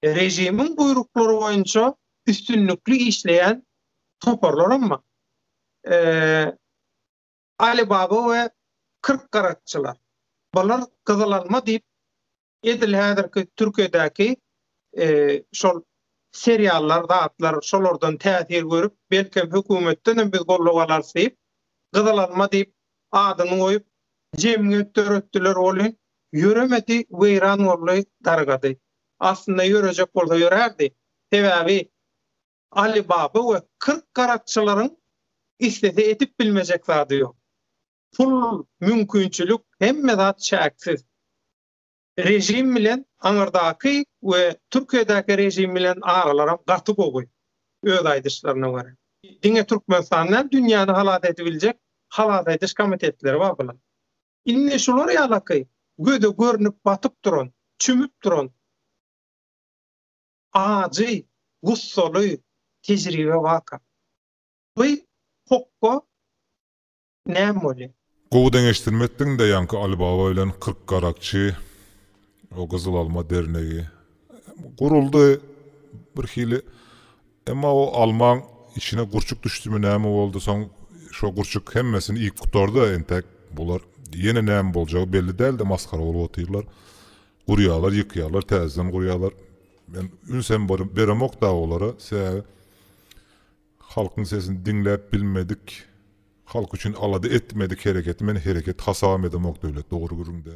Režimiň buýruklary boýunça üstünlikli işleýän toparlaram bar. Alibaba we 40 garakçylar. Bular gyzyl alma diýip edil häzirki Türkiýedäki şol seriallar zatlar şolardan täsir görüp belkem hökümetdenem biz goldaw alarys diýip gyzyl alma diýip adyny goýup jemgyýet döretdiler welin ýöremedi weýran boldy dargady. Aslynda ýörejek bolsa ýörärdi. Sebäbi Alibaba we 40 garakçylaryň islese edip bilmejek zady ýok. Pul, mümkinçilik, hemme zat çäksiz. Režim bilen aňyrdaky we Türkiýedäki režim bilen aralaram gaty gowy, öz aýdyşlaryna görä. Diňe Türkmenistan däl, dünýäni halas edibiljek halas ediş komitetleri bar bular. Indi şular ýalaky göze görnüp batyp duran, çümüp duran ajy, gussaly tejribe waka. Bu hokga näme bolýar? Gowy deňeşdirme etdiňdä ýaňky Alibaba bilen 40 garakçy o gyzyl alma dernegi guruldy bir hili emma o almaň içine gurçuk düşdümi näme boldy soň şo gurçuk hemmesini iýip gutardy entek bular ýene näme boljagy belli dälde masgara bolup otyrlar gurýarlar ýykýarlar täzeden gurýarlar men ünsem beremok da olara sebäbi Halkyň sesini diňläp bilmedik, halk üçin alada etmedik hereketi men hereket hasabam edemok Döwlet dogry gürrüňdä.